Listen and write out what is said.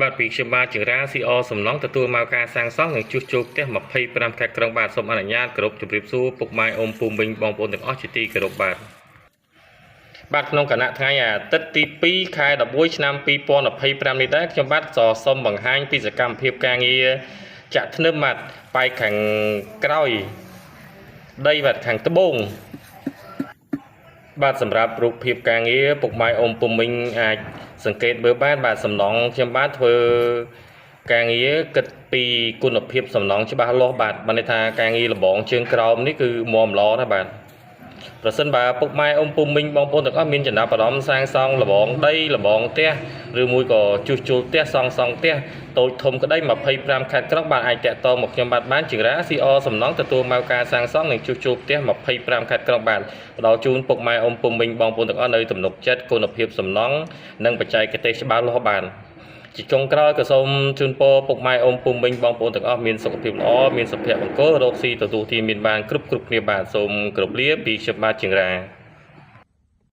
បាទពីខ្ញុំបាទចង្រា CR សំណង់ទទួលមកការសាងសង់និងជួសជុលផ្ទះ25ខេត្តក្រុងបាទសូមអនុញ្ញាតគោរពជម្រាបសួរពុកម៉ែអ៊ំពូមីងបងប្អូនទាំងអស់ជាទីគោរពបាទបាទក្នុងគណៈថ្ងៃអាទិត្យទី2ខែ11ឆ្នាំ2025នេះដែរខ្ញុំបាទក៏សូមបង្ហាញពីសកម្មភាពការងារចាក់ធ្នឹមបាទប៉ែកខាងក្រោយដីបាទខាងត្បូង បាទសម្រាប់រូបភាពការងារពុកម៉ែអ៊ំពុំមីងអាចសង្កេតមើលបានបាទសំណង់ខ្ញុំបាទធ្វើការងារគិតពីគុណភាពសំណង់ច្បាស់លាស់បាទបានន័យថាការងារលបងជើងក្រោមនេះគឺមាំល្អណាស់បាទប្រសិនបើពុកម៉ែអ៊ំពុំមីងបងប្អូនទាំងអស់មានចំណាប់អារម្មណ៍សាងសង់លបងដីលបងផ្ទះឬមួយក៏ជួសជុលផ្ទះសង់សង់ផ្ទះតូចធំក្តី25ខេត្តក្រុងបាទអាចតាក់ទងមកខ្ញុំបាទបានជាងរា CR សំណង់ទទួលមកការសាងសង់និងជួសជុលផ្ទះ25ខេត្តក្រុងបាទផ្ដល់ជូនពុកម៉ែអ៊ំពុំមីងបងប្អូនទាំងអស់នៅទំនុកចិត្តគុណភាពសំណង់និងបច្ចេកទេសច្បាស់លាស់បាទជាចុងក្រោយក៏សូមជូនពរពុកម៉ែអ៊ំពុំមីងបងប្អូនទាំងអស់មានសុខភាពល្អមានសុភមង្គលរកស៊ីទទួលទានមានបានគ្រប់គ្រប់គ្នាបាទសូមគោរពលាពីខ្ញុំបាទជាងរា។